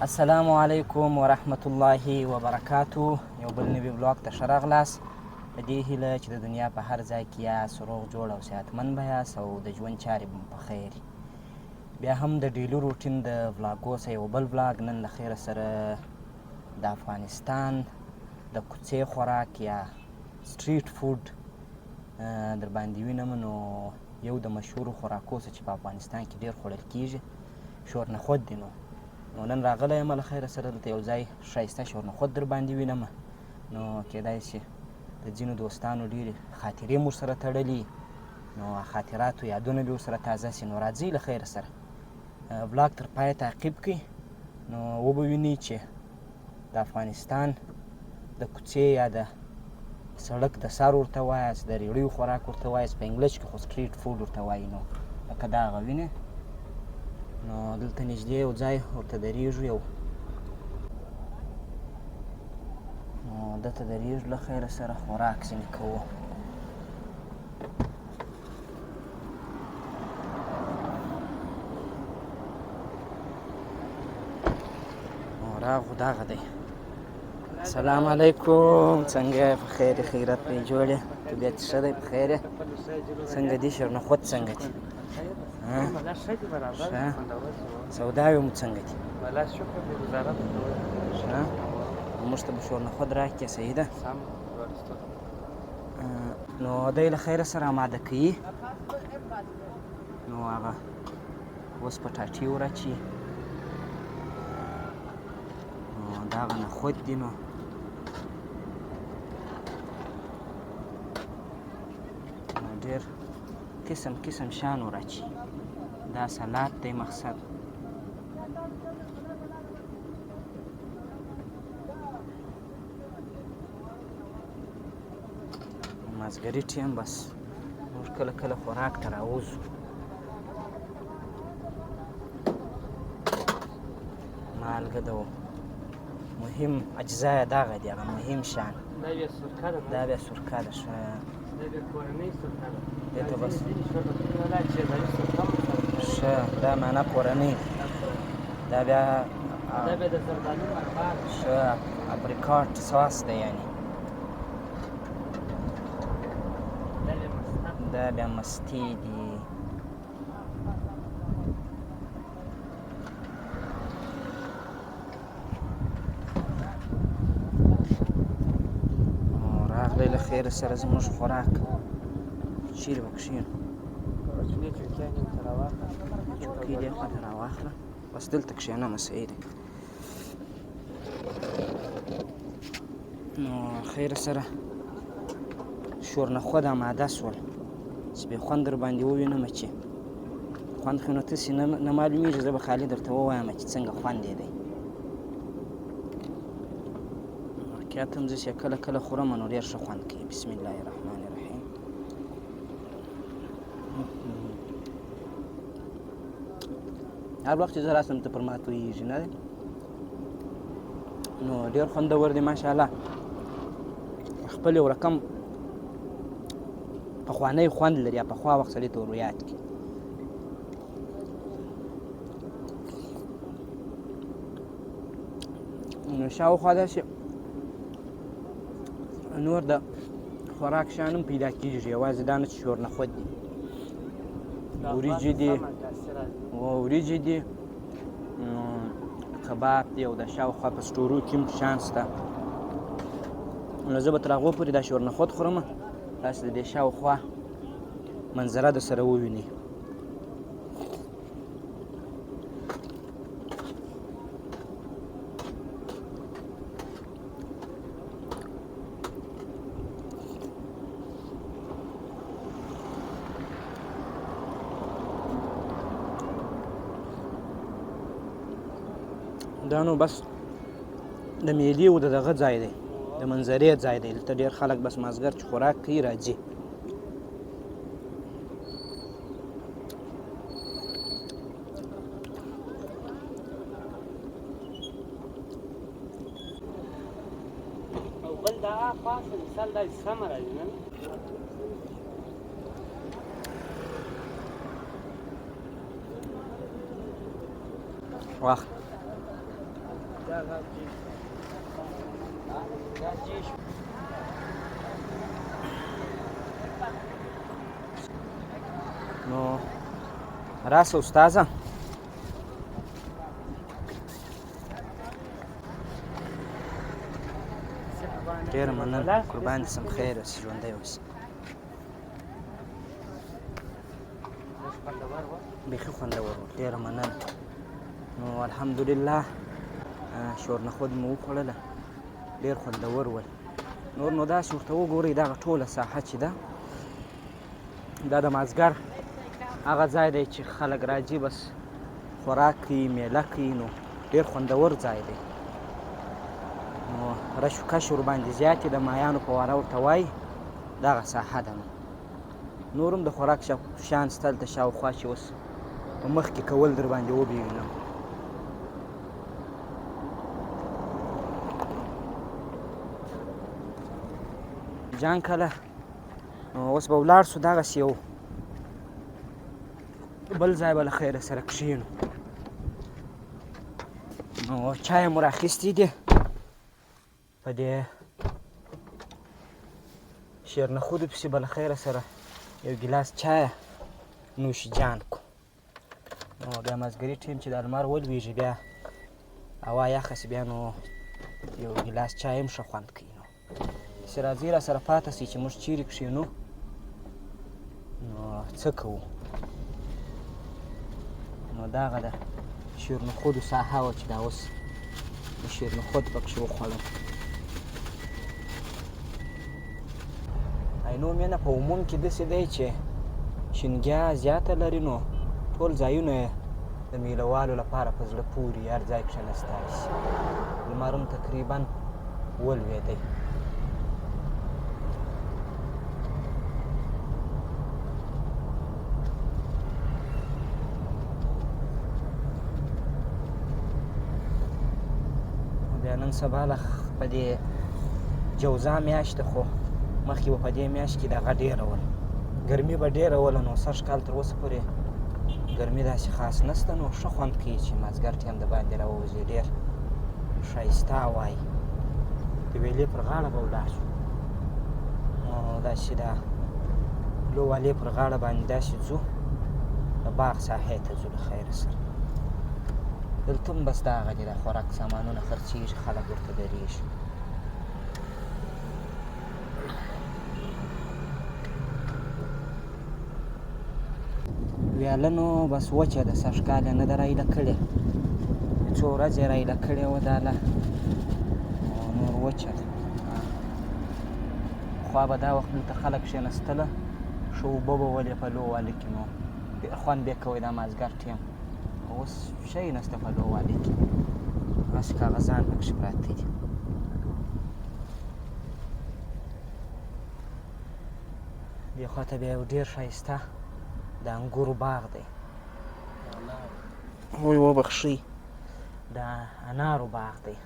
السلام علیکم ورحمت الله وبرکاتو. یو بل نوي vlog ته ښه راغلاست. په دې هیله چې د دنیا په هر ځای کې یاست، روغ جوړ او صحتمند به یاست او د ژوند چارې به مو په خیر. بیا هم د daily routine د vlog و څخه یو بل vlog. نن له خیره سره د افغانستان د کوڅې خوراک یا street food در باندې وینم. نو یو د مشهورو خوراکو څخه چې په افغانستان کې ډېر خوړل کیږي شورنخود دی. نو نن راغلی یم له خیره سره دلته یو ځای ښایسته شورنخود در باندې وینم. نو کیدای شي د ځینو دوستانو ډېرې خاطرې مو ورسره تړلي، نو خاطراتو یادونه به ورسره تازه شي. نو راځئ له خیره سره vlog تر پایه تعقیب کړئ، نو وبه وینئ چې د افغانستان د کوڅې یا د سړک د سر ورته وایاست، د ریړیو خوراک ورته وایاست، په انګلیش کې خو street food ورته وایي. نو لکه دا هغه وینې، نو دلته نږدې یو ځای ورته درېږو، یو نو دلته درېږو له خیره سره خوراک ځینې کوو. راغو دغه دی. السلام علیکم، څنګه یې؟ په خیر خیرت دی؟ جوړ یې؟ طبیعت ښه دی؟ په خیر یې؟ څنګه دي شرنخود؟ څنګه دي؟ ښه سوداوې مو څنګه دي؟ ښه، موږ ته به شورنخود راکړې؟ صحیح ده. نو دی له خیره سره اماده کوي. نو هغه اوس پټاټې ور اچوي. نو دغه نخود دي. نو ډېر قسم قسم شیان ور اچوي. دا سلاد دی مقصد. مازګري ټیم بس موږ کله کله خوراک ته راوځو. مالګه د مهم اجزا یې دغه دي، هغه مهم شیان. دا بیا سرکه ده. دا بیا سرکه ده. ښه، دا بیا کورنۍ سرکه ده. دې ته بس ځینې شربتونه والا چې ځایي سرکه هم ورسره. ښه، دا معنا کورنۍ. دا بیا دا بیا د زردالو مربا. ښه، apricot sauce دی یعنی. دا بیا مسته. دا بیا مستې دي. راغلی له خیره سره زموږ خوراک. چیرې به کښېنو؟ کوچنۍ چوکیانې ورته راواخله. چوکۍ دې خوا ته راواخله. بس دلته کښېنمه، صحیح دی. نو خیر سره شورنخود اماده سول چې بې خوند در باندې ووینم. چې خوند خو نو تاسې نه معلومیږي، زه به خالي درته ووایم چې څنګه خوند یې دی. واقعیت هم زه چې کله کله خورم نو ډېر ښه خوند کوي. بسم الله الرحمن الرحیم. هر وخت چې زه راسم ته پر ما تویېږي نه دی. نو ډېر خوندور دی ماشاءالله. خپل یو رقم پخوانی خوند لري، یا پخوا وخت سړي ته ور یاد کړي. نو شاوخوا داسې نور د خوراک شیان هم پیدا کېږي، یوازې دا نه چې شورنخود دي. وریجې دي، وریجې دي، کباب دی، او د شاوخوا په سټورو کې هم شیان شته. نو زه به تر هغو پورې دا شورنخود خورم، تاسې د دې شاوخوا منظره در سره ووینئ. دا نو بس د میلې او د دغه ځای دی، د منظرې ځای دی. دلته ډېر خلک بس مازدیګر چې خوراک کوي راځي. او بل دا خوا مثال دا سمه راځي نه. واخ. دا جیش. نو راسه استاذه. ډېره مننه، قربان دې سم، خیر اوسې، ژوندی اوسې. بیخي خوندور و، ډېره مننه. نو الحمدلله شورنخود مو وخوړله، ډېر خوندور ول. نور نو داسې ورته وګورئ، دغه ټوله ساحه چې ده دا د مازګر هغه ځای دی چې خلک راځي، بس خوراک کوي، میله کوي، نو ډېر خوندور ځای دی. نو رش و کش ورباندې زیات دي، د مایانو په واره ورته وایي، دغه ساحه ده. نو نور هم د خوراک شیان شته هلته شاوخوا چې اوس په مخ کې کول در باندې وبې وینم. جان کله نو اوس به ولاړ سو دغسې یو بل ځای به له خیره سره کښېنو. نو چای مو راخیستې دي په دې شیرنخودو پسې به له خیره سره یو ګیلاس چای نوش جان کو. نو بیا مازدیګري ټیم چې د لمر ولوېږي، بیا هوا یخه سي، بیا نو یو ګیلاس چای هم ښه خوند کوي. نو داسې راځئ را سره پاته سئ چې موږ چیرې کښېنو، نو څه کوو. نو دغه ده شیرنخودو ساحه وه چې دا اوس د شیرنخود پکښې وخوړل. عینو مېنه په عموم کې داسې دی چې شینګیا زیاته لري، نو ټول ځایونه یې د میلهوالو لپاره په زړه پورې، هر ځای کښېنستای شي. لمر هم تقریبا ولوېدی. بیا نن سبا له په دې جوزا میاشت، خو مخکې به په دې میاشت کې دغه ډېره وله، ګرمي به ډېره وله. نو سږ کال تر اوسه پورې ګرمي داسې خاص نشته، نو ښه خوند کوي چې مازدیګر ټایم د باندې راووځي، ډېر ښایسته هوا وي. د ویلې پر غاړه به ولاړ شو، نو داسې د لووالې پر غاړه باندې داسې ځو، د باغ ساحې ته ځو له خیره سره. دلته هم بس دغه دي، د خوراک سامانونه خرڅېږي، خلک ورته درېږي. ویاله نو بس وچه ده، سږ کال یې نه ده رایله کړې، څو ورځې یې رایله کړې وه، دا له نور وچه ده. پخوا به دا وخت دلته خلک کښېنستله، ښه اوبه به ولې په لو والي کې، نو ډېر خوند به یې کوی دا مازدیګر ټایم. اوس شی نشته په لو والي کې، هسې کاغذان پکښې پراته دي. دې خوا ته بیا یو ډېر ښایسته د انګورو باغ دی، وی وبخښئ، د انارو باغ دی،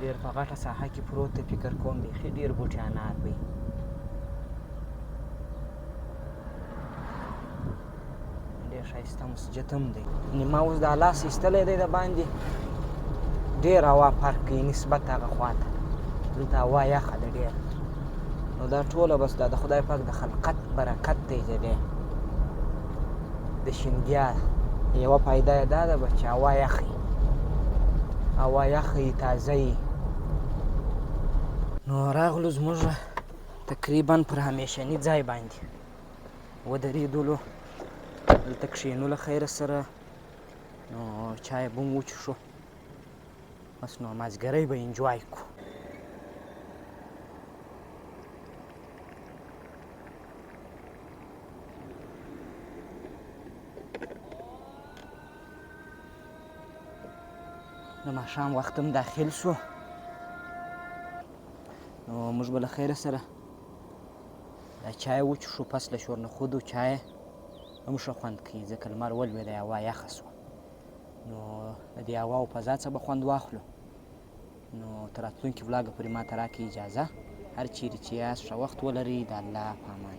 ډېر په غټه ساحه کې پروت دی. فکر کوم بیخي ډېر بوټي انار وي. ډېر ښایسته مسجد هم دی. یعنې ما اوس دا لاس ایستلی دی د باندې، ډېر هوا فرق کوي نسبت هغه خوا ته، دلته هوا یخه ده ډېره. نو دا ټوله بس دا د خدای پاک د خلقت برکت دی چې دی د شینګیا یوه فایده یې دا ده چې هوا یخه وي، هوا یخه وي، تازه وي. نو راغلو زموږ تقریبا پر همیشني ځای باندې ودرېدلو، دلته کښېنو له خیره سره. نو چای به هم وڅښو، بس نو مازدیګری به انجوای کړو. د ماښام وخت هم داخل شو، نو موږ به له خیره سره دا چای وڅښو. پس له شورنخودو چای هم ښه خوند کوي، ځکه لمر ولوېدی، هوا یخه شوه، نو د دې هوا او فضا څخه به خوند واخلو. نو تر راتلونکي ولاګه پورې ما ته راکړئ اجازه. هر چیرې چې یاست ښه وخت ولرئ. د الله په امان.